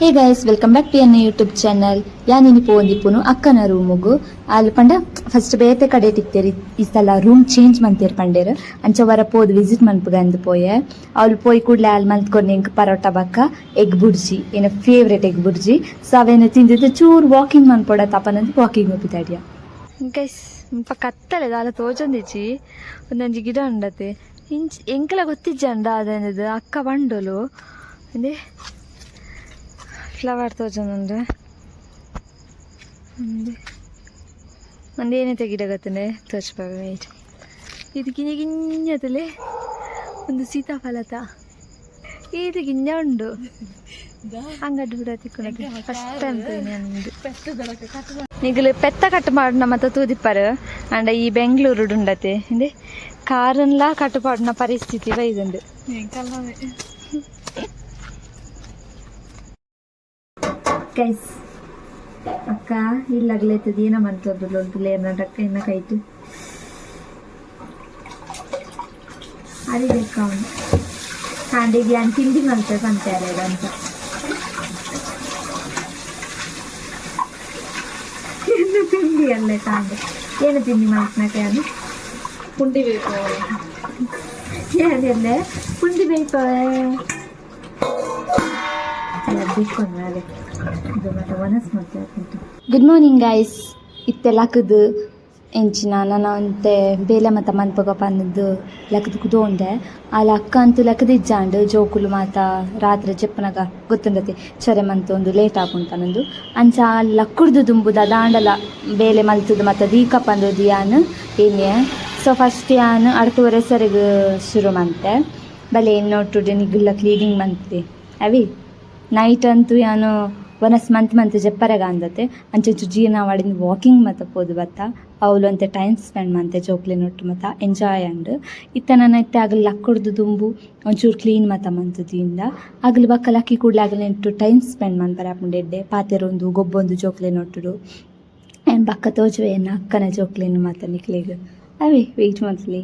Hey guys, welcome back to ಎನ್ನ YouTube channel. ಯಾನ್ ಪೋವೊಂದಿಪ್ಪುನು ಅಕ್ಕನ ರೂಮುಗು. ಅಲ್ ಪಂಡ ಫಸ್ಟ್ ಬೇತೆ ಕಡೆ ತಿಕ್ತೇರಿ, ಈ ಸಲ ರೂಮ್ ಚೇಂಜ್ ಮಂತೇರ್ ಪಂಡೇರ್. ಅಂಚ ವರ ಪೋದು ವಿಸಿಟ್ ಮನ್ಪುಗಂದು ಪೋಯೆ. ಅವ್ಲು ಪೋಯಿ ಕೂಡ್ಲೆ ಆಲ್ ಮಲ್ತ್ಕೊಂಡು ಎಂಕ್ ಪರೋಟ ಬಕ್ಕ ಎಗ್ ಬುರ್ಜಿ, ಎನ್ನ ಫೇವ್ರೆಟ್ ಎಗ್ ಬುರ್ಜಿ. ಸೊ ಅವೇನು ತಿಂದಿದ್ದು ಚೂರು ವಾಕಿಂಗ್ ಮನ್ಪೊಡ ತಪನಂದು ವಾಕಿಂಗ್ ಒಪ್ಪಿದಾಡಿಯ. ಗೈಸ್, ಮುಲ್ಪ ಕತ್ತಲೆ, ದಾಲ ತೋಜೊಂದಿಜ್ಜಿ. ಒಂದೊಂಜಿ ಗಿಡ ಉಂಡತೆ. ಇಂಚ್ ಎಂಕಲ ಗೊತ್ತಿಜ್ಜಂಡ ಅದೇನದು. ಅಕ್ಕ ಬಂಡೋಲು ಅಂದೆ ಫ್ಲವರ್ ತೋಜೊಂದುಂಡು. ಅಂದೆ ಒಂದೇನತೆ ಗಿಡ ಗೊತ್ತುಂಡೆ ತೋಚ್ಪಾಗ. ವೇಟ್, ಇದು ಗಿഞ്ഞ ಗಿഞ്ഞತಲೆ ಒಂದು ಸೀತಾಫಲತ. ಇದು ಗಿಂಜ ಉಂಡು. ಅಂಗಡಿ ಬಿಡ ತಿಕ್ಕೊಂಡೆ. ಫಸ್ಟ್ ಟೈಮ್ ತೋಯಿನಿ ಅಂದು. ನಿಗಲು ಪೆತ್ತ ಕಟ್ ಮಾಡಿನ ಮತ್ತ ತೂದಿಪ್ಪರು ಅಂಡ ಈ ಬೆಂಗಳೂರು ಉಂಡತೆ. ಇಂದೆ ಕಾರನ್ಲಾ ಕಟ್ಟು ಪಾಡುನ ಪರಿಸ್ಥಿತಿ ಬೈದುಂಡು. ಗೈಸ್, ಅಕ್ಕ ಇಲ್ಲಾಗ್ಲೈತದ. ಏನ ಮಂತದ್ದು ಲೇರ್ನ ಎನ್ನ ಕೈಟು ಅರಿ ಬೇಕಾ ಅವನು ಕಾಂಡಿಗೆ. ಯಾನ್ ತಿಂಡಿ ಮಲ್ತೆ ಪಂತಾರೆ ಅಂತ. ಏನು ತಿಂಡಿ ಅಲ್ಲೇ ಕಾಂಡೆ? ಏನು ತಿಂಡಿ ಮಾಡ್ತನಕ ಯಾನು? ಪುಂಡಿ ಬೇಕು. ಏನಿಲ್ಲೇ ಪುಂಡಿ ಬೇಕು. ಅದೇ ಇದು ಮತ್ತೆ ಒನಸ್ ಮಾಡ್ತಾರೆ. Good morning guys. ಇತ್ತೆ ಲಕ್ಕದು ಎಂಚಿನ ನನ ಒಂತೆ ಬೇಲೆ ಮತ್ತ ಮನ್ಪಗ ಪಂದು ಲಕ್ಕದು ಕುದೋಂಡೆ. ಅಲ್ಲ, ಅಕ್ಕ ಅಂತೂ ಲಕ್ಕದ ಇಜ್ಜಾಂಡ್. ಜೋಕುಲು ಮಾತ ರಾತ್ರಿ ಜೆಪ್ಪನಗ ಗೊತ್ತುಂಡತೆ, ಚೊರೆ ಮಂತೊಂದು ಲೇಟ್ ಆಪುಂಡು ಅಂಚ ಲಕ್ಕುಡ್ದು ದುಂಬುದ ದಾಂಡಲ ಬೇಲೆ ಮಲ್ತದ ಮತ್ತ ದೀಕ ಪಂದೊದು ಯಾನ್ ಏನೇ. ಸೊ ಫಸ್ಟ್ ಯಾನ್ ಅಡ್ತುವರೆ ಸರಿಗ್ ಶುರು ಮಂತೆ. ಬಲೆ ಎನ್ನೊಟ್ಟುಡು ನಿಗುಲ್ಲ ಕ್ಲೀನಿಂಗ್ ಮಂತ್ರಿ. ಅವಿ ನೈಟ್ ಅಂತೂ ಯಾನು ಒನಸ್ ಮಂತ್ ಮಂತ್ ಜೆಪ್ಪರೆಗ ಅಂದತೆ. ಅಂಚೆಂಚು ಜೀರ್ಣ ವಾಡಿನ ವಾಕಿಂಗ್ ಮತ್ತ ಪೋದು ಬತ್ತ. ಅವ್ಲು ಅಂತೆ ಟೈಮ್ ಸ್ಪೆಂಡ್ ಮಂತೆ ಜೋಕ್ಲೆನೊಟ್ಟು ಮತ್ತ ಎಂಜಾಯ್ ಅಂಡ್. ಇತ್ತ ನನ ಇತ್ತೆ ಅಗಲ್ ಲಕ್ಕುಡ್ದು ದುಂಬು ಒಂಚೂರು ಕ್ಲೀನ್ ಮತ್ತ ಮಂತುದಿಂಡ ಅಗಲ್ ಬಕ್ಕ ಲಕ್ಕಿ ಕೂಡ್ಲೆ ಅಗಲ್ ಟೈಮ್ ಸ್ಪೆಂಡ್ ಮನ್ಪರೆ ಆಪುಂಡು. ಎಡ್ಡೆ ಪಾತೆರೊಂದು ಗೊಬ್ಬೊಂದು ಜೋಕ್ಲೆನೊಟ್ಟುಡು. ಆ್ಯಂಡ್ ಬಕ್ಕ ತೋಜುವೆ ಎನ್ನ ಅಕ್ಕನ ಜೋಕ್ಲೆನ್ ಮಾತ ನಿಕ್ಲೆಗ್. ಅವೇ ವೆಯ್ಟ್ ಮಲ್ತ್ಲೆ.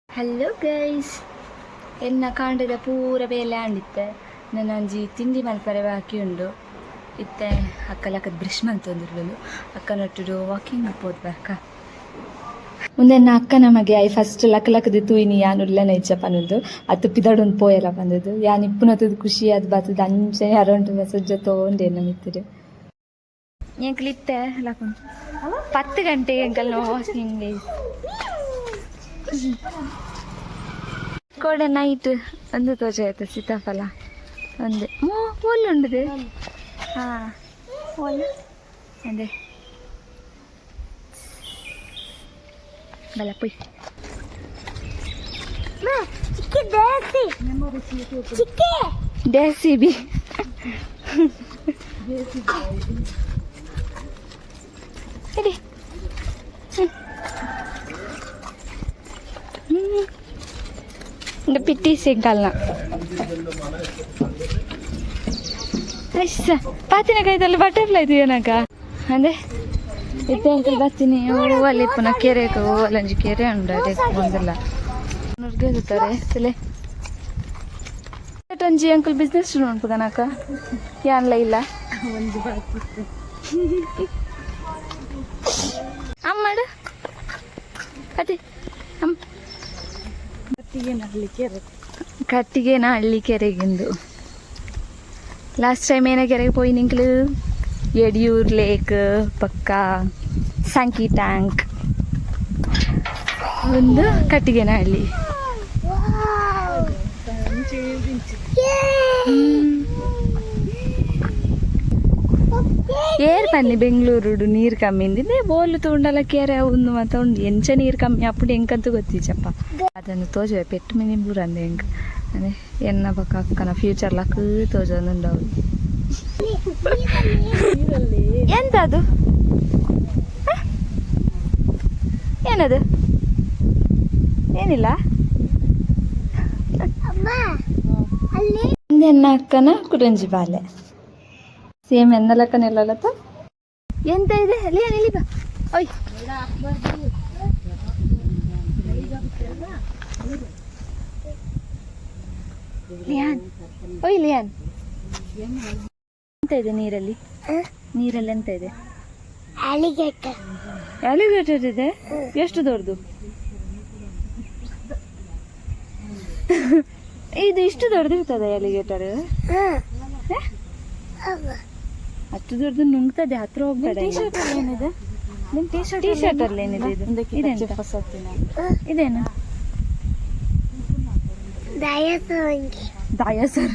ಹಲೋ ಗೈಸ್, ಎನ್ನ ಕಾಂಡದ ಪೂರ ಬೇಲೆ ಆಂಡಿತ್ತೆ. ಒಂಜಿ ತಿಂಡಿ ಮಲ್ಪರೆ ಬಾಕಿ ಉಂಡು. ಇತ್ತೆ ಅಕ್ಕ ಲಕ್ಕದ ಬ್ರಷ್ ಮಂತೊಂದಿರ್ಬೋದು. ಅಕ್ಕನೊಟ್ಟುಡು ವಾಕಿಂಗ್ ಪೋದು ಬರ್ಕ. ಉಂದೆನ್ನ ಅಕ್ಕನ ಮಗೆ. I first luck ಲಕ್ಕದ ತೂಯಿನಿ ಯಾನ್ ಉಲ್ಲನ ಇಜ್ಜ ಪನೊಂದು. ಅತ್ತು ಪಿದಡೊಂದು ಪೋಯೆಲ ಪಂದದು. ಯಾನ್ ಇಪ್ಪುನತದ ಖುಷಿ ಆದ್ ಬತ್ತದ. ಅಂಚನೆ ಅರೌಂಡ್ ಮೆಸೇಜ್ ತೋಂಡೆ ಎನ್ನ ಮಿತ್ತುಡು. ಎಂಕ್ಲು ಇತ್ತೆ ಲಕ್ಕುಂಡು 10 ಗಂಟೆಗೆ ಎಂಕಲ್ನ ವಾಕಿಂಗ್. ಕೋಡೆ ನೈಟ್ ಒಂದು ತೋಜ ಆಯ್ತು ಸೀತಾಫಲ ಒಂದೇ. ಮೋ ಉಂಡುದೆ. ಹಾಂ, ಓಲ್ ಅದೇ. ಬಲ ಪೊಯ್. ದೇಸಿ ಬಿ ಇಡಿ. ಇಂದ ಪಿಟ್ಟಿ ಸಿಗಲ್ಲ. ಅಶ್ಶ ಪಾತಿನ ಕೈದಲ್ಲಿ ಬಟರ್ಫ್ಲೈ ಇದೆಯನಕ ಅಂದೆ. ಇತ್ತೆ ಅಂಕಲ್ ಬರ್ತೀನಿ. ಹೂವಲ್ಲಿ ಪುನಃ ಕೆರೆಗೆ ಹೂವಲ್ಲೊಂಜಿ ಕೆರೆ ಉಂಡು, ಅದೇ ಬಂದಿಲ್ಲ ನುರ್ಗೆದುತ್ತಾರೆ ತಲೆ. ಒಂಜಿ ಅಂಕಲ್ ಬಿಸ್ನೆಸ್ ಶುರು ಮನ್ಪುಗನಕ ಯಾನ್ಲ ಇಲ್ಲ. ಒಂಜಿ ಬಾಕಿ. ಅಮ್ಮಡು ಅದೇ ಅಮ್ಮ. ಕಟ್ಟಿಗೆ ಕೆರೆ. ಕಟ್ಟಿಗೆನ ಹಳ್ಳಿ ಕೆರೆಗಿಂದು. ಲಾಸ್ಟ್ ಟೈಮ್ ಏನ ಕೆರೆಗೆ ಪೋಯಿ ನಿಂಕ್ಲು? ಯಡಿಯೂರ್ ಲೇಕ್ ಪಕ್ಕ ಸಂಕಿ ಟ್ಯಾಂಕ್ ಒಂದು ಕಟ್ಟಿಗೆನಹಳ್ಳಿ. ಏರ್ ಪನ್ನಿ ಬೆಂಗಳೂರುಡು ನೀರು ಕಮ್ಮಿ ಇಂದಿದೆ. ಬೋಲು ತೂಂಡಲ ಕೆರೆ ಉಂದು ಮಾತ ಉಂಡು. ಎಂಚ ನೀರು ಕಮ್ಮಿ ಅಪ್ಪುಂಡು ಎಂಕಂತೂ ಗೊತ್ತಿಜ್ಜಪ್ಪ. ಅದನ್ನು ತೋಜುವೆ ಪೆಟ್ಟು ಮಿನಿ ಬೂರಂದೆ ಎಂಕ್. ಅದೇ ಎನ್ನ ಬೊಕ್ಕ ಅಕ್ಕನ ಫ್ಯೂಚರ್ ಲಕ್ ತೋಜೊಂದುಂಡವು. ಎಂತ ಅದು? ಹ? ಏನದು? ಏನಿಲ್ಲ. ಎನ್ನ ಅಕ್ಕನ ಕುರಂಜಿ ಬಾಲೆ ಸೇಮ್ ಎನ್ನ ಲೆಕ್ಕನಿಲ್ಲತ್ತ. ಎಂತ ಇದೆ ಅಲ್ಲಿ? ಇಲ್ಲಿ ಬಾ. ಓಯ್, ಲಿಯಾನ್, ಓಯ್ ಲಿಯಾನ್, ಎಂತ ಇದೆ ನೀರಲ್ಲಿ? ನೀರಲ್ಲಿ ಎಂತ ಇದೆ? ಅಲಿಗೇಟರ್. ಅಲಿಗೇಟರ್ ಇದೆ. ಎಷ್ಟು ದೊಡ್ಡದು ಇದು? ಇಷ್ಟು ದೊಡ್ಡದು ಇರ್ತದೆ ಅಲಿಗೇಟರ್? ಅಷ್ಟು ದೊಡ್ಡದು ನುಂಗ್ತದೆ, ಹತ್ರ ಹೋಗ್ಬೇಡ. ಟೀ ಶರ್ಟ್ ಅಲ್ಲಿ ಏನಿದೆ? ನಿನ್ ಟೀ ಶರ್ಟ್ ಟೀ ಶರ್ಟ್ ಅಲ್ಲಿ ಏನಿದೆ ಇದು? ಇದೆಂತ? ಇದೇನು? ದಯಸಂಗಿ. ದಾಯಸರ್.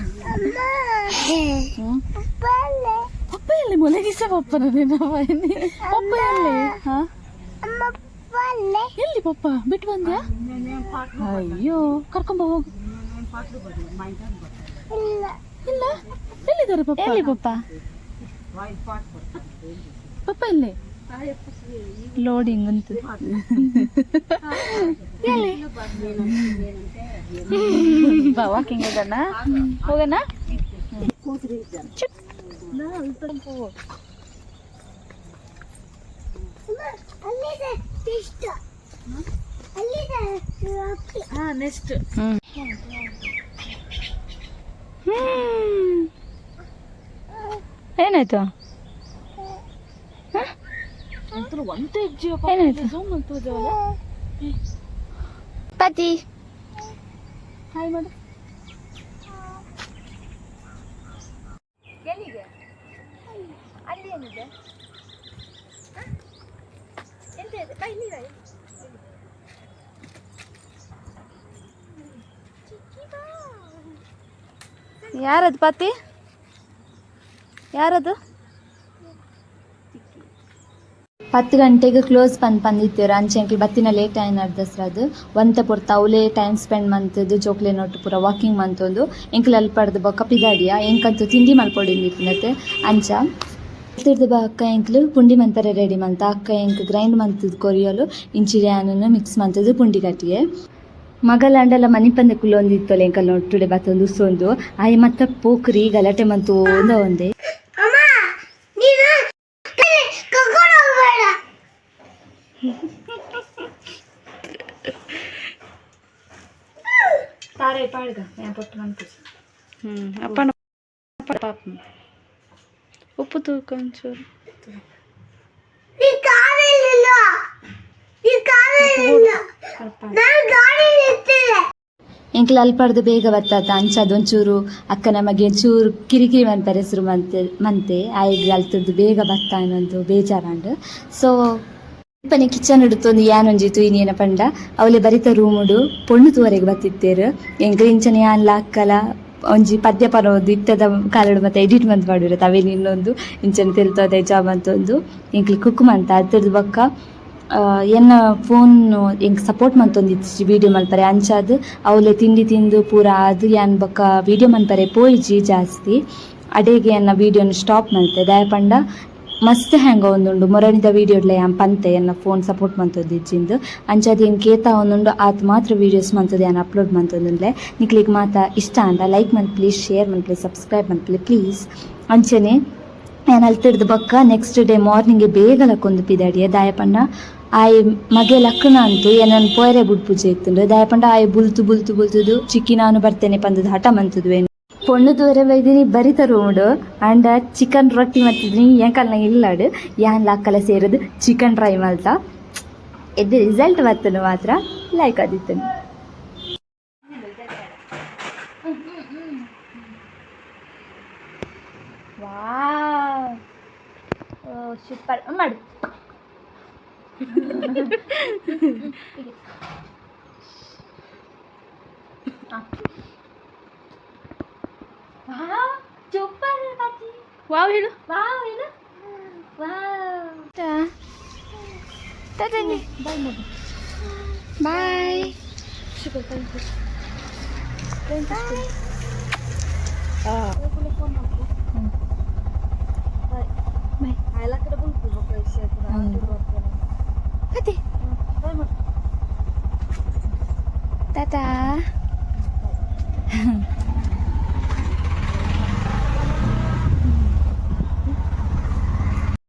ಪಪ್ಪ ಎಲ್ಲಿ? ಮೊಲಗಿಸ ಪಪ್ಪನ ಪಪ್ಪ ಎಲ್ಲಿ? ಹಾ. ಎಲ್ಲಿ ಪಪ್ಪ? ಬಿಟ್ಟು ಬಂದ್ಯಾ? ಅಯ್ಯೋ, ಕರ್ಕೊಂಬ ಹೋಗು. ಇಲ್ಲ, ಎಲ್ಲಿದ್ದಾರೆ ಪಪ್ಪ? ಎಲ್ಲಿ ಪಪ್ಪ? ಪಪ್ಪ ಎಲ್ಲಿ? ಲೋಡಿಂಗ್ ಅಂತ. ಎಲ್ಲಿ? ಬಾ, ವಾಕಿಂಗ್ ಹೋಗೋಣ, ಹೋಗೋಣ. ಅಲ್ಲಿದೆ ಇಷ್ಟು, ಅಲ್ಲಿದೆ. ಹಾ, ನೆಕ್ಸ್ಟ್. ಹ್ಮ್. ಹ್ಮ್. ಏನಾಯ್ತು? ಒಂತೆ. ಏನಾಯ್ತು? ಝೂಮ್ ಅಂತ. ಪತಿ. ಹಾಯ್ ಮಾಡು. ಎಲ್ಲಿಗೆ? ಅಲ್ಲಿ ಏನಿದೆ? ಹ? ಎಂತ ಇದೆ? ಬಾ ಇಲ್ಲಿ, ಬಾ ಇಲ್ಲಿ. ಚಿಕ್ಕಿ ಬಾ. ಯಾರದು ಪತಿ? ಯಾರದು? 10 ಗಂಟೆಗೆ ಕ್ಲೋಸ್ ಬಂದು ಬಂದಿತ್ತೇರು. ಅಂಚೆ ಅಂಕಲ್ ಬತ್ತಿನ ಲೇಟ್ ಆಯ್ನ ಅರ್ಧಸ್ರದು ಒಂತೆ ಪೊರ್ತು ಅವಲೇ ಟೈಮ್ ಸ್ಪೆಂಡ್ ಮಂತದ್ದು ಜೋಕ್ಲೆ ನೊಟ್ಟು ಪೂರ ವಾಕಿಂಗ್ ಮಂತೊಂದು ಎಂಕಲ್ ಅಲ್ಪ ಪಡ್ದು ಬೊಕ್ಕ ಪಿದಾಡಿಯ. ಎಂಕಂತೂ ತಿಂಡಿ ಮಲ್ಪೊಡಿಂದಿತ್ತಿನತೆ. ಅಂಚ ತಿರ್ದು ಬಾ ಅಕ್ಕ ಎಂಕ್ಲು ಪುಂಡಿ ಮಂತಾರೆ ರೆಡಿ ಮಂತ. ಅಕ್ಕ ಎಂಕ್ ಗ್ರೈಂಡ್ ಮಂತದ್ದು ಕೊರಿಯಲು, ಇಂಚಿರಿ ಆನನ್ನು ಮಿಕ್ಸ್ ಮಂತದ್ದು ಪುಂಡಿ ಕಟ್ಟಿಗೆ. ಮಗಲಾಂಡಲ ಮನಿಪಂದೆ ಕುಲ್ಲೊಂದಿತ್ತೊಲೆ ಎಂಕಲ್ ನೊಟ್ಟುಡೆ ಬತ್ತೊಂದು ಉಸೊಂದು ಆಯ್ ಮತ್ತ ಪೋಕ್ರಿ ಗಲಾಟೆ ಮಂತು ಒಂದ ಒಂದೇ. ಅಮ್ಮ, ನೀನು ಕರ್ಕೊಂಡು ಹೋಗ್ಬೇಡ. ತಾರೆ ಪಾಡ್ಗ ಪೊಟ್ಟು ಮಂತು. ಅಪ್ಪನ ಪಾಪ ಉಪ್ಪು ತೂಕ ಒಂಚೂರು. ನೀ ಕಾರಲ್ಲಿಲ್ಲ, ನೀ ಕಾರಲ್ಲಿಲ್ಲ, ನಾನು ಗಾಡಿ ಇರ್ತೀನಿ. ಎಂಕ್ಲ ಅಲ್ಪಡ್ದು ಬೇಗ ಬತ್ತಾತ. ಅಂಚ ಅದೊಂಚೂರು ಅಕ್ಕ ನಮಗೆ ಚೂರು ಕಿರಿಕಿರಿ ಮನ್ಪರೆ ಹೆಸರು ಮಂತೆ ಮಂತೆ ಆಯ್ಗ್ ಅಲ್ತದ್ದು ಬೇಗ ಬತ್ತ ಅನ್ನೊಂದು ಬೇಜಾರಾಂಡ್. ಸೊ ಇಪ್ಪನೆ ಕಿಚನ್ ಹಿಡಿತೊಂದು ಯಾನೊಂಜಿ ತೂಯಿನಿ ಪಂಡ, ಅವಲೆ ಬರಿತ ರೂಮುಡು ಪೊಣ್ಣು ತೂವರೆಗೆ ಬತ್ತಿತ್ತೇರು. ಎಂಕ್ಲ ಇಂಚನೆ ಯಾನ್ಲ ಅಕ್ಕಲ ಒಂಜಿ ಪದ್ಯ ಪನೋದು ಇತ್ತದ ಕಾಲಡು ಮತ್ತೆ ಎಡಿಟ್ ಮಂತ್ ಮಾಡಿರತ್ತೆ. ಅವೇನು ಇನ್ನೊಂದು ಇಂಚನೆ ತೆಲ್ತೋದೆ ಜಾಬ್ ಅಂತೊಂದು ಎಂಕ್ಲು ಕುಕ್ ಮಂತ. ಅದ್ರದ್ದು ಬೊಕ್ಕ ಎನ್ನ ಫೋನ್ ಎಂಕ್ ಸಪೋರ್ಟ್ ಮಂತೊಂದಿತ್ತಿಜಿ ವೀಡಿಯೋ ಮಲ್ಪರೆ. ಅಂಚಾದ್ ಅವಲೆ ತಿಂಡಿ ತಿಂದು ಪೂರ ಅದು ಯಾನ್ ಬೊಕ್ಕ ವೀಡಿಯೋ ಮನ್ಪರೆ ಪೋಯಿಜಿ ಜಾಸ್ತಿ. ಅಡೇಗೆ ಎನ್ನ ವೀಡಿಯೋನ ಸ್ಟಾಪ್ ಮಲ್ತೆ. ದಾಯ ಪಂಡ ಮಸ್ತ್ ಹ್ಯಾಂಗ್ ಒಂದುಂಡು ಮೊರಣಿದ ವೀಡಿಯೋಡ್ಲ ಯಾನ್ ಪಂತೆ ಎನ್ನ ಫೋನ್ ಸಪೋರ್ಟ್ ಮಂತೊಂದಿಜ್ಜಿಂದು. ಅಂಚಾದ್ ಎಂಕ್ ಏತ ಒಂದುಂಡು ಆತ್ ಮಾತ್ರ ವೀಡಿಯೋಸ್ ಮಂತದ್ದು ಯಾನ್ ಅಪ್ಲೋಡ್ ಮಂತೊಂದುಲ್ಲೆ. ನಿಕ್ಲೆಗ್ ಮಾತ ಇಷ್ಟ ಆಂಡ ಲೈಕ್ ಮನ್ಪುಲೆ, ಶೇರ್ ಮನ್ಪುಲೆ, ಸಬ್ಸ್ಕ್ರೈಬ್ ಮನ್ಪುಲೆ ಪ್ಲೀಸ್. ಅಂಚನೆ ಯಾನ್ ಅಲ್ತಿಡ್ದು ಬೊಕ್ಕ ನೆಕ್ಸ್ಟ್ ಡೇ ಮಾರ್ನಿಂಗ್ ಬೇಗ ಲಕ್ಕೊಂದು ಪಿದಾಡಿಯ. ದಾಯ ಪಂಡ ಆಯ್ ಮಗೆ ಲಕ್ಕಣ ಅಂತು ಏನನ್ ಪೋಯರೆ ಬುಡ್ಪುಜೆ ಇತ್ತುಂಡು. ದಾಯ ಪಂಡ ಆಯ್ ಬುಲ್ತು ಬುಲ್ತು ಬುಲ್ತುದು ಚಿಕ್ಕಿ ನಾನು ಬರ್ತೇನೆ ಪಂದದ ಹಠ ಮಂತುದು. ಪೊಣ್ಣು ತೂವರೆ ಬೈದಿನಿ ಬರಿತ ರೂಮ್ಡು. ಅಂಡ ಚಿಕನ್ ರೊಟ್ಟಿ ಮತ್ತಿದ್ನಿ ಎಂಕಲ್ನ ಇಲ್ಲಾಡು. ಯಾನ್ ಲಕ್ಕಲ ಸೇರದು ಚಿಕನ್ ಟ್ರೈ ಮಲ್ತ. ಎದ್ದು ರಿಸಲ್ಟ್ ಬರ್ತನು ಮಾತ್ರ ಲೈಕ್ ಆದಿತ್ತನು. ವಾವ್, ಸೂಪರ್ ಮಾಡು. ವಾವ್, ಸೂಪರ್ ಬಾಕಿ. ವಾವ್ ಹೇಳು. ವಾವ್ ಹೇಳು, ವಾವ್. ಬಾಯ್. ಬಾಯ್. ಅದೇ. ಟಾಟಾ.